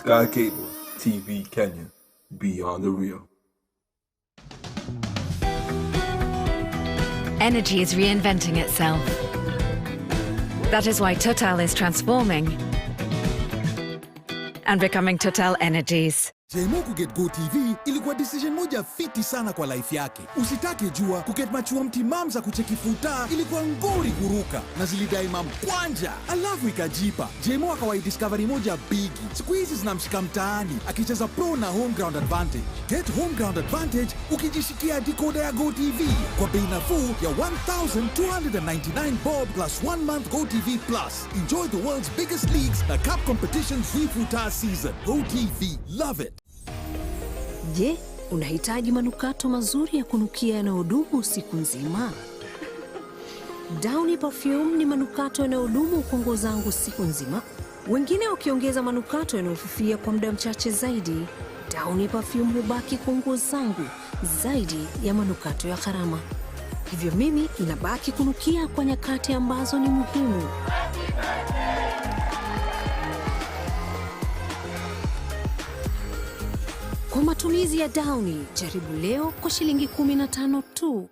Sky Cable TV Kenya, beyond the real. Energy is reinventing itself. That is why Total is transforming and becoming Total Energies. Jemo kuget Go TV ilikuwa decision moja fiti sana kwa life yake. Usitake jua kuget machua mtimam za kucheki futa ilikuwa ngori kuruka na zilidai mamkwanja, alafu ikajipa. Jemo akawai discovery moja bigi. Siku hizi zinamshika mtaani akicheza pro na home ground advantage. Get home ground advantage ukijishikia decoder ya Go TV kwa bei nafuu ya 1299 bob plus 1 month Go TV Plus. Enjoy the world's biggest leagues na cup competitions futa season. Go TV, love it. Je, unahitaji manukato mazuri ya kunukia yanayodumu siku nzima? Downy Perfume ni manukato yanayodumu kwa nguo zangu siku nzima, wengine wakiongeza manukato yanayofifia kwa muda mchache zaidi. Downy Perfume hubaki kwa nguo zangu zaidi ya manukato ya gharama. Hivyo mimi inabaki kunukia kwa nyakati ambazo ni muhimu. Kwa matumizi ya Downy, jaribu leo kwa shilingi 15 tu.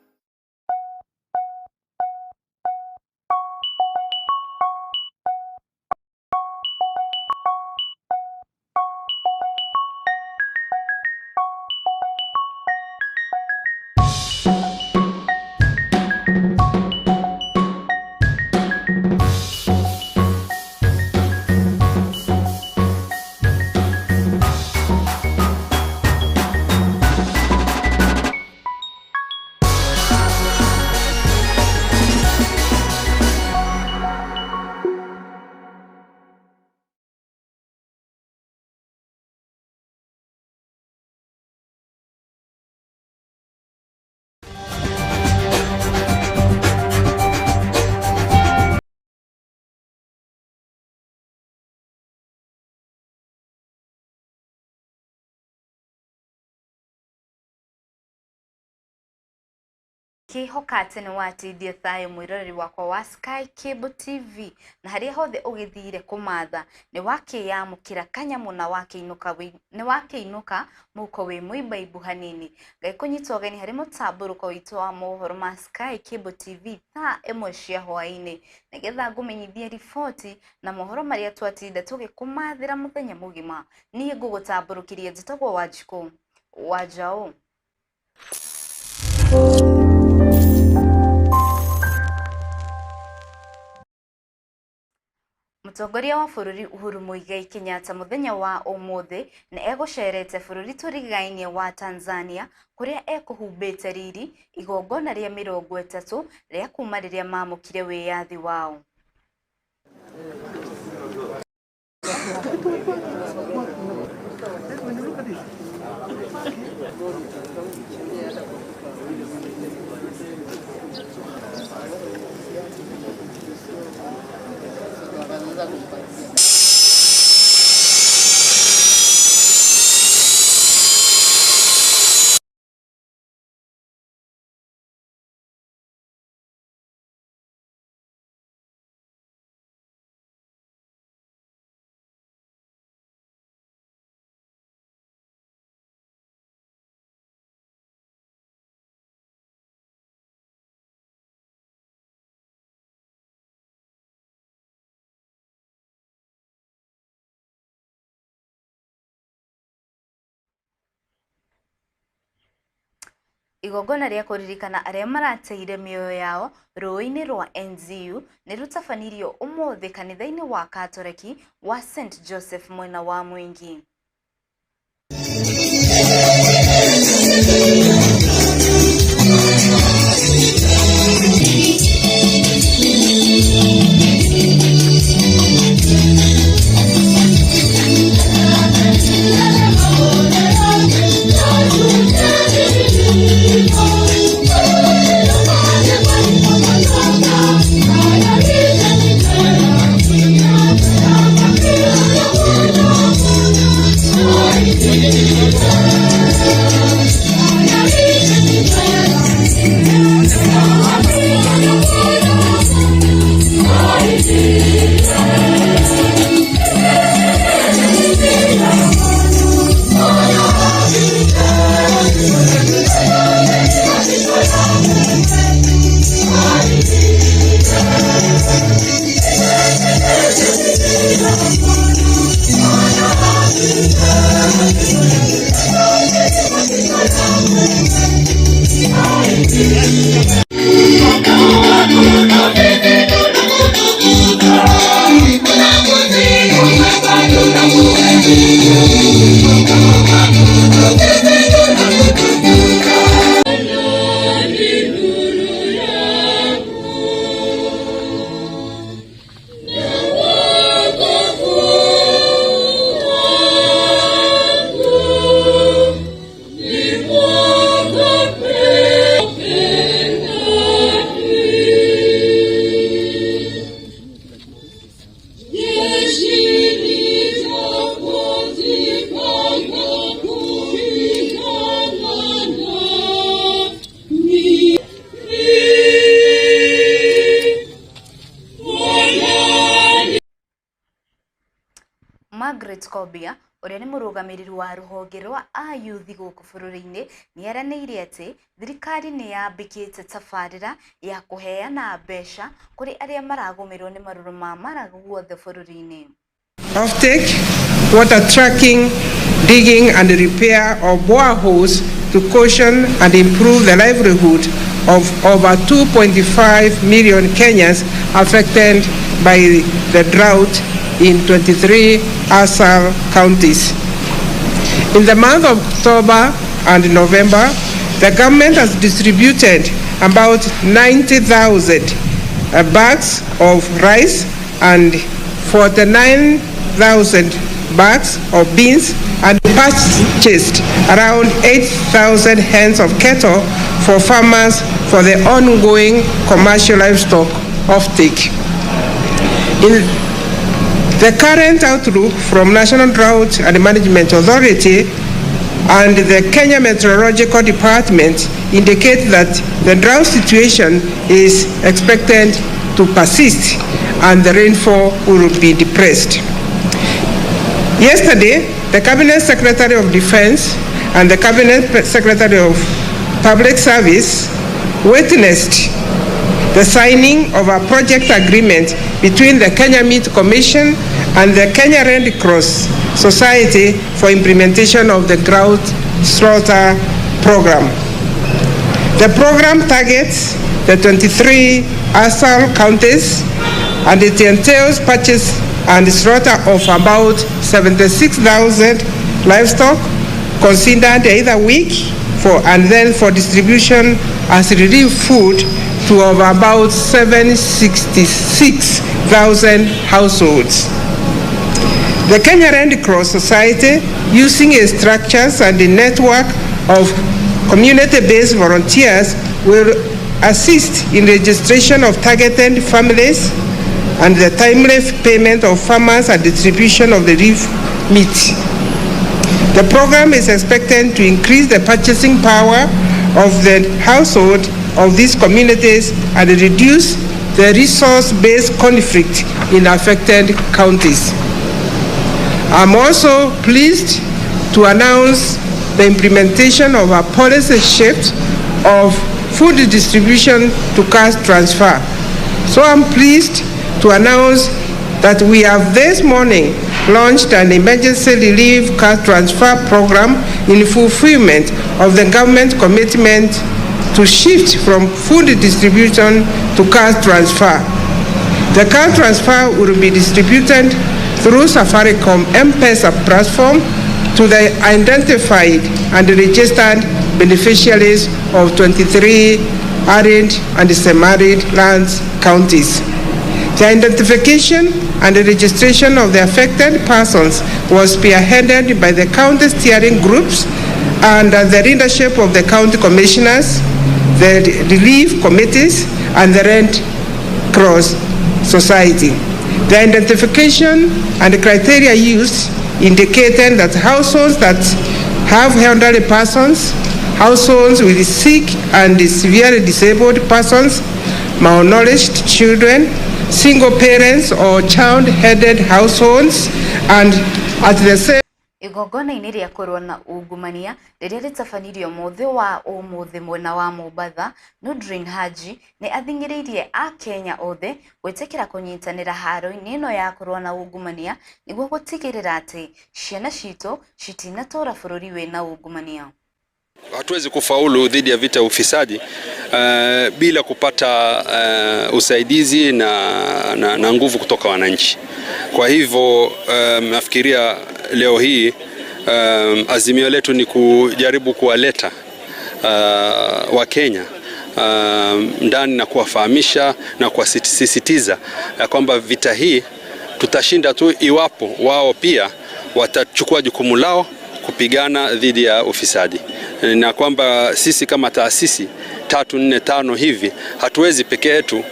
Kihoka atĩ nĩ watindie thayũ mwĩroreri wakwa wa Sky Cable TV na harĩa hothe ũgĩthire kũmatha nĩ wakĩyamũkĩra kanyamũ na wakĩinũka nĩ wakĩinũka mũhuko wĩ mũimbaibu hanini. Ngai kũnyita ũgeni harĩ mũtambũrũko witũ wa mohoro ma Sky Cable TV thaa 1 cia hwaĩ-inĩ nĩgetha ngũmenyithie riboti na mohoro marĩa twatinda tũgĩkũmathĩra mũthenya mũgima. Niĩ ngũgũtambũrũkĩria njĩtagwo Wanjikũ wa Njaũ. Mũtongoria wa bũrũri Uhuru Muigai Kenyatta mũthenya wa ũmũthĩ nĩ egũcerete bũrũri tũrigainie wa Tanzania kũrĩa ekũhumbĩte riri igongona rĩa 30 rĩa kuma rĩrĩa maamũkire wĩyathi wao. Igongona rĩa kũririkana arĩa marateire mĩoyo yao rũĩ-inĩ rwa NZU nĩ rũtabanirio ũmũthĩ kanitha-inĩ wa Katoreki wa St Joseph mwena wa Mwingi. Margaret Kobia ũrĩa nĩ mũrũgamĩrĩri wa rũhonge rwa ayuthi gũkũ bũrũri-inĩ nĩ eranĩire atĩ thirikari nĩ yambĩkĩte tabarĩra ya kũheana mbeca kũrĩ arĩa maragũmĩrwo nĩ marũrũ ma mara guothe bũrũri-inĩ. Offtake, water tracking, digging and repair of boreholes to caution and improve the livelihood of over 2.5 million Kenyans affected by the drought in 23 ASAL counties. In the month of October and November, the government has distributed about 90,000 bags of rice and 49,000 bags of beans and purchased around 8,000 hens of cattle for farmers for the ongoing commercial livestock offtake. In the current outlook from National Drought and Management Authority and the Kenya Meteorological Department indicate that the drought situation is expected to persist and the rainfall will be depressed. Yesterday, the Cabinet Secretary of Defense and the Cabinet Secretary of Public Service witnessed the signing of a project agreement between the Kenya Meat Commission and the Kenya Red Cross Society for implementation of the ground slaughter program. The program targets the 23 ASAL counties and it entails purchase and slaughter of about 76,000 livestock considered either weak for and then for distribution as relief food to over about 766,000 households. The Kenya Red Cross Society, using its structures and the network of community-based volunteers, will assist in registration of targeted families and the timely payment of farmers and distribution of the relief meat. The program is expected to increase the purchasing power of the household of these communities and reduce the resource-based conflict in affected counties. I'm also pleased to announce the implementation of a policy shift of food distribution to cash transfer. So I'm pleased to announce that we have this morning launched an emergency relief cash transfer program in fulfillment of the government commitment to shift from food distribution to cash transfer. The cash transfer will be distributed through Safaricom M-Pesa platform to the identified and registered beneficiaries of 23 arid and semi-arid lands counties. The identification and the registration of the affected persons was spearheaded by the county steering groups and the leadership of the county commissioners, the relief committees, and the Red Cross Society. The identification and the criteria used indicated that households that have elderly persons, households with sick and severely disabled persons, malnourished children, single parents or child-headed households, and at the same Igongona-inĩ rĩa kũrũa na ungumania rĩrĩa rĩtabanirio mũthĩ wa ũmũthĩ mwena wa Mombatha, Nurdin Haji nĩ athing'ĩrĩirie akenya othe gwĩtĩkĩra kũnyitanĩra haro-inĩ ĩno ya kũrũa na ungumania nĩguo gũtigĩrĩra atĩ ciana citũ citinatũra bũrũri wĩna ungumania. Hatuwezi kufaulu dhidi ya vita ya ufisadi bila kupata usaidizi na nguvu kutoka wananchi. Kwa hivyo nafikiria leo hii azimio letu ni kujaribu kuwaleta Wakenya ndani na kuwafahamisha na kuwasisitiza ya kwamba vita hii tutashinda tu iwapo wao pia watachukua jukumu lao kupigana dhidi ya ufisadi, na kwamba sisi kama taasisi 3, 4, 5 hivi hatuwezi peke yetu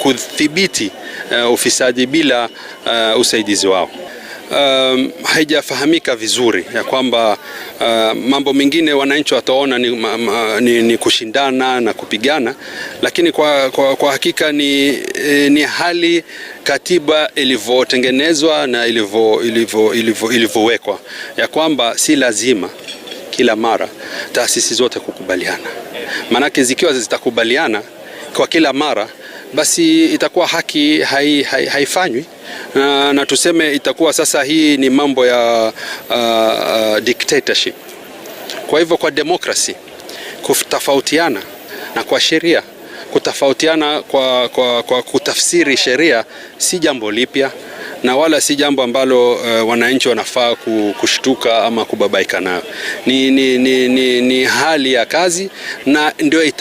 kudhibiti ufisadi bila usaidizi wao. haijafahamika vizuri ya kwamba mambo mengine wananchi wataona ni kushindana na kupigana, lakini kwa hakika ni hali katiba ilivyotengenezwa na ilivyowekwa ya kwamba si lazima kila mara taasisi zote kukubaliana. Maanake zikiwa zitakubaliana kwa kila mara, basi itakuwa haki haifanywi, na tuseme itakuwa sasa hii ni mambo ya dictatorship. Kwa hivyo kwa demokrasi kutofautiana na kwa sheria kutofautiana kwa kutafsiri sheria si jambo lipya na wala si jambo ambalo wananchi wanafaa kushtuka ama kubabaika nayo. Ni hali ya kazi na ndio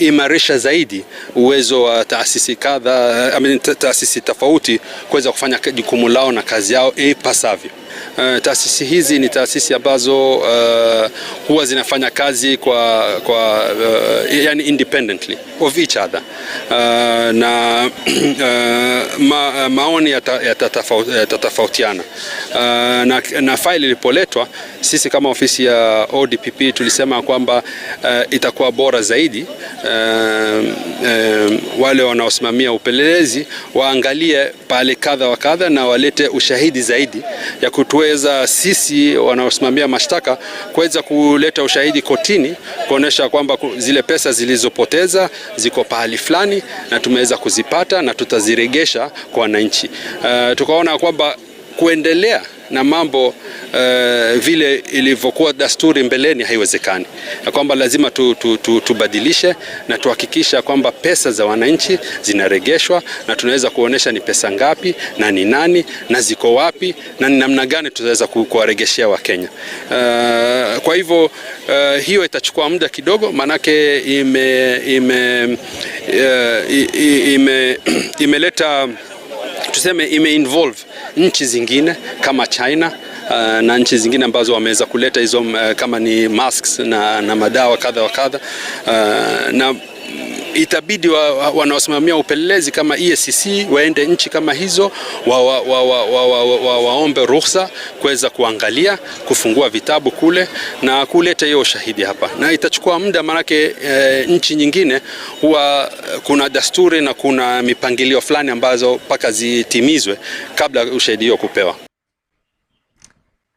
imarisha zaidi uwezo wa taasisi kadha, taasisi tofauti kuweza kufanya jukumu lao na kazi yao ipasavyo. Taasisi hizi ni taasisi ambazo huwa zinafanya kazi kwa yani independently of each other, na maoni yatatofautiana. Na faili ilipoletwa, sisi kama ofisi ya ODPP tulisema kwamba itakuwa bora zaidi wale wanaosimamia upelelezi waangalie pale kadha wa kadha na walete ushahidi zaidi ya kutuweza sisi wanaosimamia mashtaka kuweza kuleta ushahidi kotini kuonesha kwamba zile pesa zilizopoteza ziko pahali fulani na tumeweza kuzipata na tutaziregesha kwa wananchi. Tukaona kwamba kuendelea na mambo vile ilivyokuwa dasturi mbeleni haiwezekani, na kwamba lazima tubadilishe na tuhakikisha kwamba pesa za wananchi zinaregeshwa na tunaweza kuonesha ni pesa ngapi na ni nani na ziko wapi na ni namna gani tutaweza kuwaregeshea Wakenya. Kwa hivyo hiyo itachukua muda kidogo, manake imeleta tuseme ime-involve nchi zingine kama China na nchi zingine ambazo wameweza kuleta hizo kama ni masks na madawa kadha wa kadha, na itabidi wanaosimamia upelelezi kama EACC waende nchi kama hizo waombe ruhusa kuweza kuangalia, kufungua vitabu kule na kuleta hiyo ushahidi hapa, na itachukua muda manake nchi nyingine huwa kuna dasturi na kuna mipangilio fulani ambazo mpaka zitimizwe kabla ushahidi hiyo kupewa.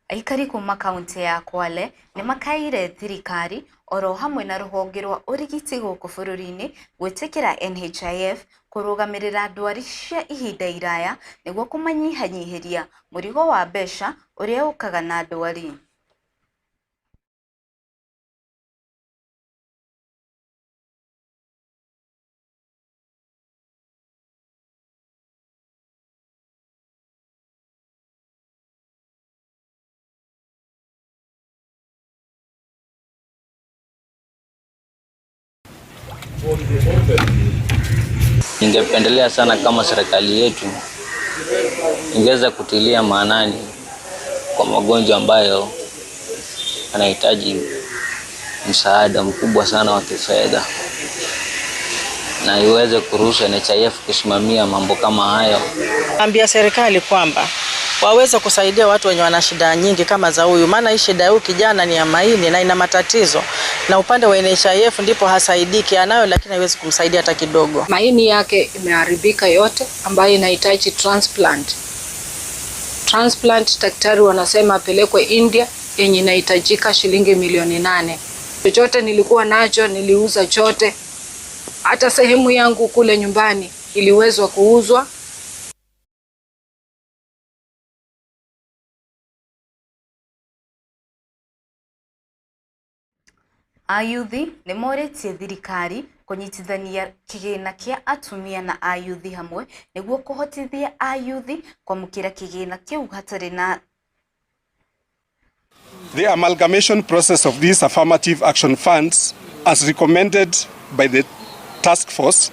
Aikari kuma kaunti ya Kwale nĩ makaire thirikari oro hamwe na rũhonge rwa ũrigiti gũkũ bũrũri-inĩ gwĩtĩkĩra NHIF kũrũgamĩrĩra ndwari cia ihinda iraya nĩguo kũmanyihanyihĩria mũrigo wa mbeca ũrĩa ũkaga na ndwari. Ningependelea sana kama serikali yetu ingeweza kutilia maanani kwa magonjwa ambayo yanahitaji msaada mkubwa sana wa kifedha, na iweze kuruhusu NHIF kusimamia mambo kama hayo. Ambia serikali kwamba waweze kusaidia watu wenye wana shida nyingi kama za huyu, maana hii shida huyu kijana ni ya maini na ina matatizo, na upande wa NHIF ndipo hasaidiki, anayo lakini haiwezi kumsaidia hata kidogo. Maini yake imeharibika yote, ambayo inahitaji transplant. Transplant daktari wanasema apelekwe India, yenye inahitajika shilingi milioni 8. Chochote nilikuwa nacho niliuza chote, hata sehemu yangu kule nyumbani iliwezwa kuuzwa. Ayuthi nĩ morĩtie thirikari kũnyitithania kĩgĩna kĩa atumia na ayuthi hamwe nĩguo kũhotithia ayuthi kwamũkĩra kĩgĩna kĩu hatarĩ na. The amalgamation process of these affirmative action funds, as recommended by the task force,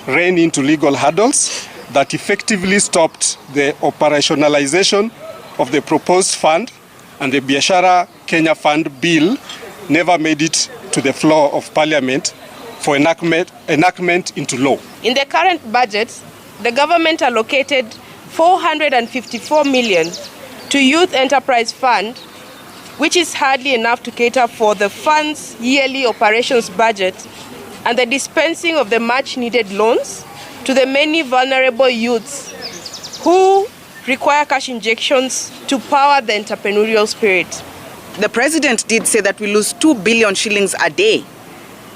ran into legal hurdles that effectively stopped the operationalization of the proposed fund, and the Biashara Kenya Fund Bill never made it to the floor of Parliament for enactment into law. In the current budget, the government allocated 454 million to Youth Enterprise Fund, which is hardly enough to cater for the fund's yearly operations budget and the dispensing of the much needed loans to the many vulnerable youths who require cash injections to power the entrepreneurial spirit. The president did say that we lose 2 billion shillings a day.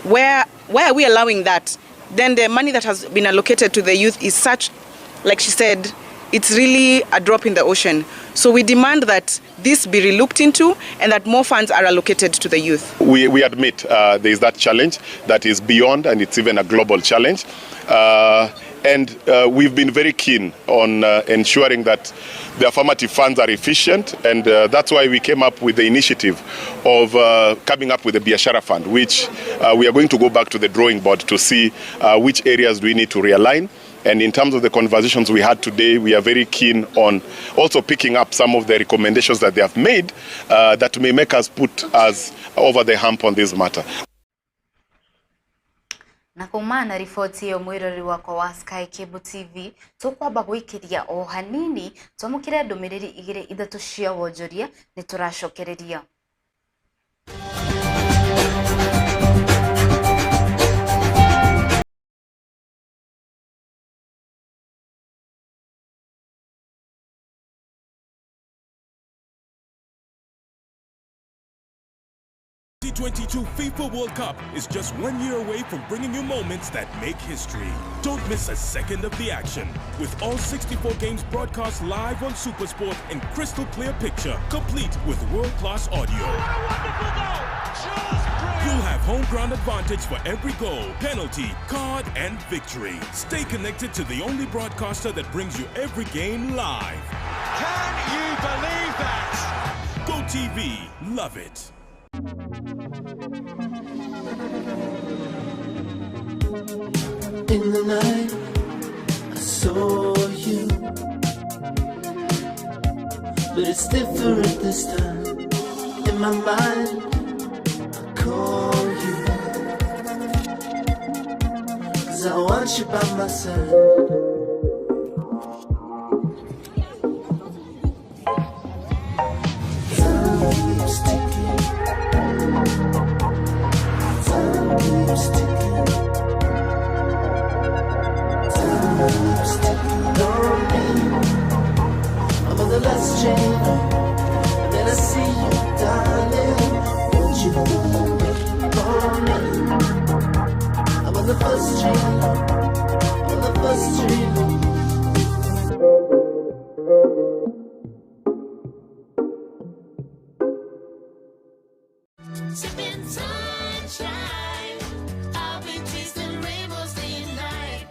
Where are we allowing that? Then the money that has been allocated to the youth is such, like she said, it's really a drop in the ocean. So we demand that this be relooked into and that more funds are allocated to the youth. We admit there is that challenge that is beyond, and it's even a global challenge. And we've been very keen on ensuring that the affirmative funds are efficient, and that's why we came up with the initiative of coming up with the Biashara Fund, which we are going to go back to the drawing board to see which areas we need to realign. And in terms of the conversations we had today, we are very keen on also picking up some of the recommendations that they have made that may make us put us over the hump on this matter. Na kumana riboti iyo mwirori wakwa wa Sky Cable TV tukwamba gwikiria o hanini twamukire ndumiriri igiri ithatu cia wonjoria ni turacokereria. 2022 FIFA World Cup is just 1 year away from bringing you moments that make history. Don't miss a second of the action. With all 64 games broadcast live on SuperSport in crystal clear picture, complete with world-class audio. What a wonderful goal! Just brilliant. You'll have home ground advantage for every goal, penalty, card, and victory. Stay connected to the only broadcaster that brings you every game live. Can you believe that? Go TV, love it. In the night, I saw you, but it's different this time. In my mind, I call you, 'cause I want you by my side. Time keeps ticking. Time keeps ticking. Time keeps ticking on me. I'm on the last train, and then I see you, darling. Won't you wait for me? I'm on the first train. I'm on the first train. Sipping sunshine, I'll be chasing rainbows day and night.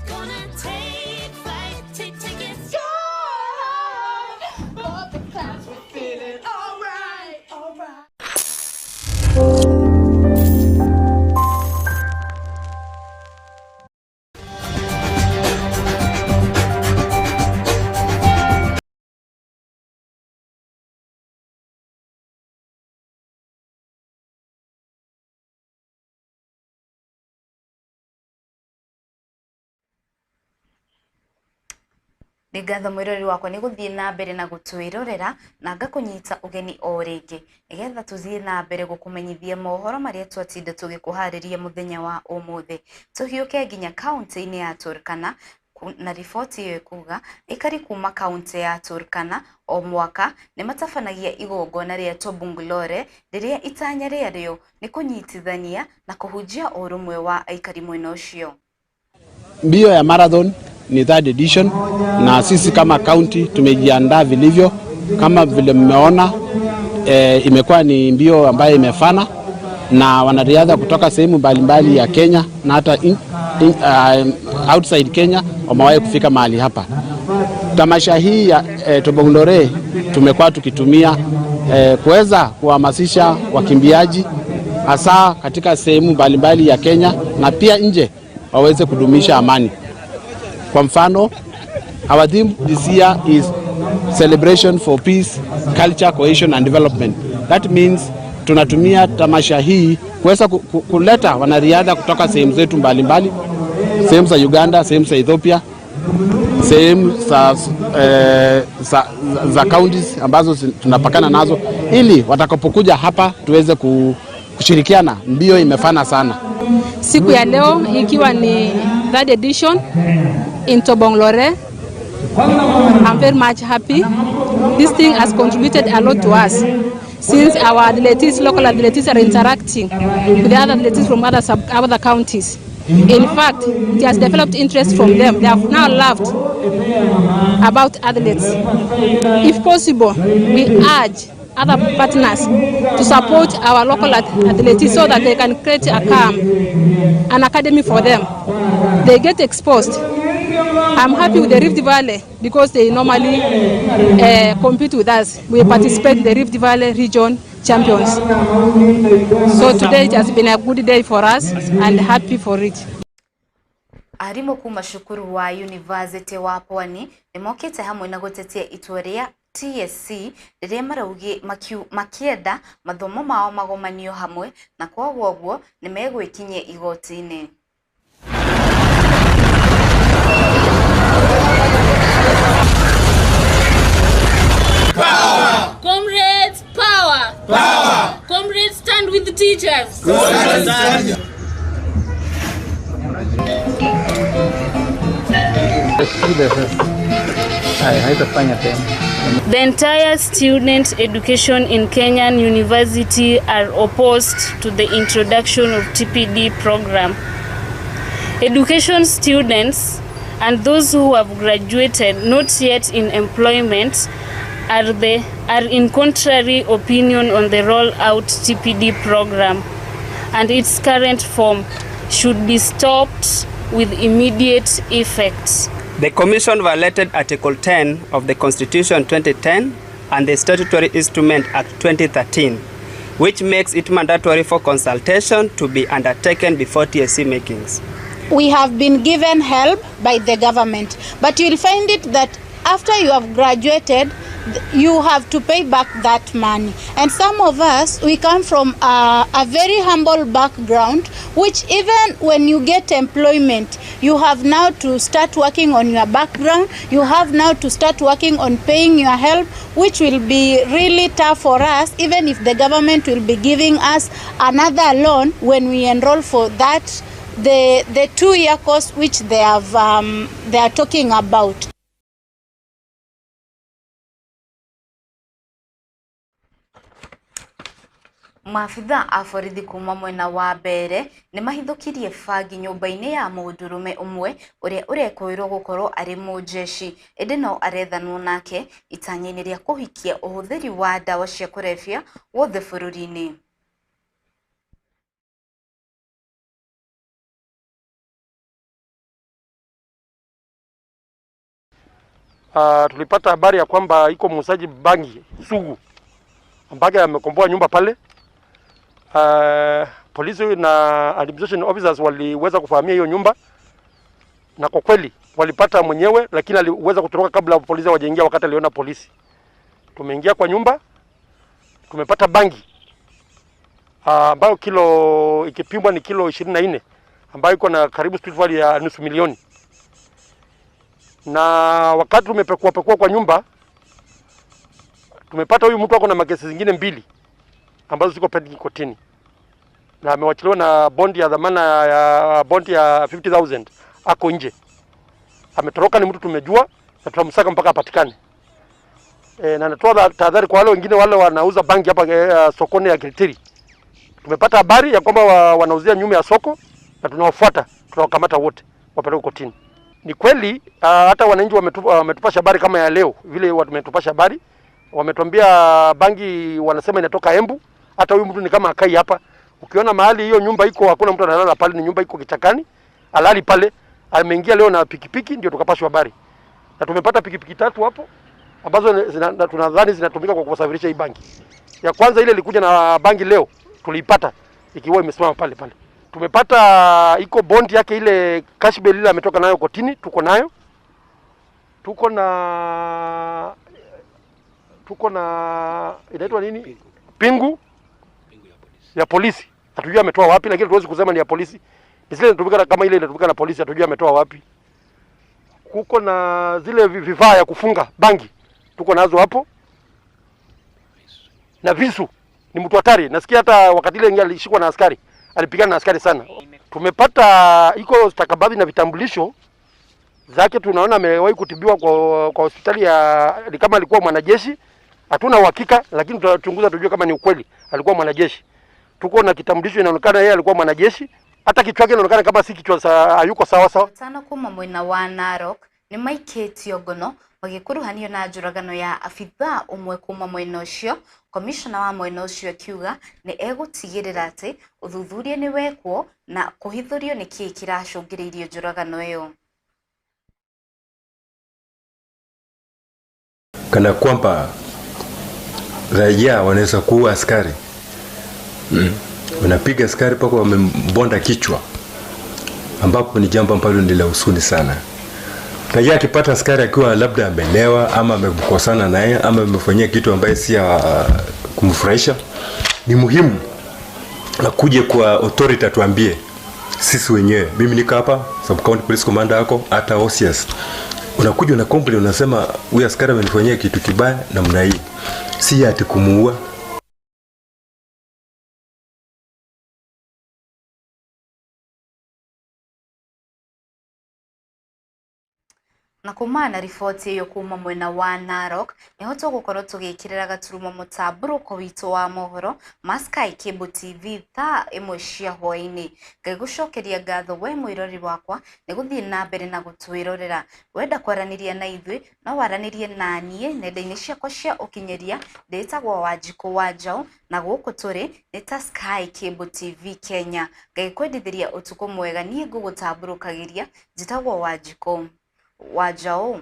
Gonna take flight, take it sky. Above the clouds, we're feeling alright, alright. Nĩ ngatho mwĩroreri wakwa nĩ gũthiĩ na mbere na gũtwĩrorera na ngakũnyita ũgeni o rĩngĩ nĩgetha tũthiĩ na mbere gũkũmenyithia mohoro marĩa twatinda tũgĩkũharĩria mũthenya wa ũmũthĩ. Tũhiũke nginya kaunti-inĩ ya Turkana na riboti ĩyo ĩkuga aikari kuma kaunti ya Turkana o mwaka nĩ matabanagia igongona rĩa Tobungulore rĩrĩa itanya rĩarĩo nĩ kũnyitithania na kũhunjia ũrũmwe wa aikari mwena ũcio. Mbio ya marathon ni third edition, na sisi kama county tumejiandaa vilivyo. Kama vile mmeona, imekuwa ni mbio ambayo imefana na wanariadha kutoka sehemu mbalimbali ya Kenya na hata outside Kenya wamewahi kufika mahali hapa. Tamasha hii ya Tobong'lore tumekuwa tukitumia kuweza kuhamasisha wakimbiaji hasa katika sehemu mbalimbali ya Kenya na pia nje waweze kudumisha amani. Kwa mfano, our theme this year is celebration for peace, culture, cohesion and development. That means tunatumia tamasha hii kuweza kuleta wanariadha kutoka sehemu zetu mbalimbali, sehemu za Uganda, sehemu za Ethiopia, sehemu za counties ambazo tunapakana nazo, ili watakapokuja hapa tuweze kushirikiana. Mbio imefana sana. Siku ya leo ikiwa ni third edition in Tobong Lore, I'm very much happy. This thing has contributed a lot to us since our athletes, local athletes are interacting with the other athletes from other counties. In fact, it has developed interest from them. They have now loved about athletes. If possible, we urge other partners to support our local athletes so that they can create a camp, an academy for them. They get exposed. I'm happy with the Rift Valley because they normally compete with us. We participate in the Rift Valley Region Champions. So today it has been a good day for us and happy for it. Arimũ kuma cukuru wa University wa Pwani nĩmokĩte hamwe na gũtetia itua rĩa TSC rĩrĩa maraugi makienda mathomo mao magomanio hamwe na koguo ũguo nĩmegwĩkinyia igoti-inĩ. Power! Comrades, power! Power! Comrades, stand with the teachers! Comrades, The entire student education in Kenyan University are opposed to the introduction of TPD program. Education students and those who have graduated not yet in employment are in contrary opinion on the rollout TPD program, and its current form should be stopped with immediate effect. The Commission violated Article 10 of the Constitution 2010 and the Statutory Instrument Act 2013, which makes it mandatory for consultation to be undertaken before TSC makings. We have been given help by the government, but you'll find it that after you have graduated, you have to pay back that money. And some of us, we come from a very humble background, which even when you get employment, you have now to start working on your background, you have now to start working on paying your help, which will be really tough for us, even if the government will be giving us another loan when we enroll for that, the 2-year course which they have they are talking about. Maabitha a borithi kuma mwena wa Mbere nĩ mahithũkirie bangi nyũmba-inĩ ya mũndũrũme ũmwe ũrĩa ũrekũĩrwo gũkorwo arĩ mũjeshi ĩndĩ no arethanwo nake itanya-inĩ rĩa kũhikia ũhũthĩri wa ndawa cia kũrebia wothe bũrũri-inĩ. Tulipata habari ya kwamba iko muuzaji bangi sugu ambaye amekomboa nyumba pale. Polisi na administration officers waliweza kufahamia hiyo nyumba, na kwa kweli walipata mwenyewe, lakini aliweza kutoroka kabla polisi hawajaingia. Wakati aliona polisi, tumeingia kwa nyumba, tumepata bangi ambayo kilo ikipimwa ni kilo 24 ambayo iko na karibu street value ya 500,000. Na wakati tumepekua pekua kwa nyumba, tumepata huyu mtu ako na makesi zingine 2 ambazo ziko pending kotini, na amewachiliwa na bondi ya dhamana ya bondi ya 50,000, ako nje. Ametoroka, ni mtu tumejua na tutamsaka mpaka apatikane. Na natoa tahadhari kwa wale wengine wale wanauza bangi hapa sokoni ya Giltiri. Tumepata habari ya kwamba wanauzia nyuma ya soko na tunawafuata, tunawakamata wote wapeleke kotini. Ni kweli hata wananchi wametupasha habari kama ya leo vile wametupasha habari, wametuambia bangi wanasema inatoka Embu. Hata huyu mtu ni kama akai hapa. Ukiona mahali hiyo nyumba iko hakuna mtu analala pale, ni nyumba iko kichakani, alali pale. Ameingia leo na pikipiki, ndio tukapashwa habari. Na tumepata pikipiki 3 hapo ambazo tunadhani zinatumika kwa kusafirisha hii bangi. Ya kwanza ile ilikuja na bangi leo tuliipata ikiwa imesimama pale pale. Tumepata iko bondi yake ile cash bail ile ametoka nayo kotini, tuko nayo. Tuko na inaitwa nini? Pingu ya polisi. Hatujui ametoa wapi, lakini tuwezi kusema ni ya polisi. Ni zile inatumika kama ile inatumika na polisi, hatujui ametoa wapi. Kuko na zile vifaa ya kufunga bangi tuko nazo hapo, na visu. Ni mtu hatari. Nasikia hata wakati ile alishikwa na askari, alipigana na askari sana. Tumepata iko stakabadhi na vitambulisho zake, tunaona amewahi kutibiwa kwa hospitali ya, kama alikuwa mwanajeshi. Hatuna uhakika, lakini tutachunguza tujue kama ni ukweli alikuwa mwanajeshi. Tuko na kitambulisho inaonekana yeye alikuwa mwanajeshi, hata kichwa chake inaonekana kama si kichwa hayuko sawa sawa. Tano kuma mwena wa Narok ni maikĩtio ngono magĩkuruhanio na njũragano ya abithaa ũmwe kuma mwena ũcio. Komishona wa mwena ũcio akiuga nĩ egũtigĩrĩra atĩ ũthuthuria nĩ wekwo na kũhithũrio nĩ kĩĩ kĩracũngĩrĩirie njũragano ĩyo. Kana kwamba raia wanaweza kuua askari. Wanapiga askari mpaka wamembonda kichwa, ambapo ni jambo ambalo ni la huzuni sana. Raia akipata askari akiwa labda amelewa ama amekosana naye ama amefanyia kitu ambaye si ya kumfurahisha, ni muhimu akuje kwa authority atuambie sisi wenyewe. Mimi niko hapa sub county police commander yako, hata OCS. Unakuja una complain, unasema huyu askari amenifanyia kitu kibaya namna hii, si ati kumuua. Na kumana na riboti iyo kuma mwena wa Narok niho tugukorwo tugikirira gaturumo mutamburuko witu wa mohoro ma Sky Cable TV thaa 1 cia hwaini. Ngaigucokeria ngatho we mwirori wakwa ni guthii na mbere na gutwirorera. Wenda kwaraniria na ithuĩ no waranirie na niĩ nenda-inĩ ciakwa cia ũkinyeria, ndĩtagwo Wanjikũ wa Njaũ na gũkũ tũrĩ nĩ ta Sky Cable TV Kenya. Ngaikwendithĩria ũtukũ mwega, niĩ ngũgũtambũrũkagĩria njĩtagwo Wanjikũ wa Njaũ.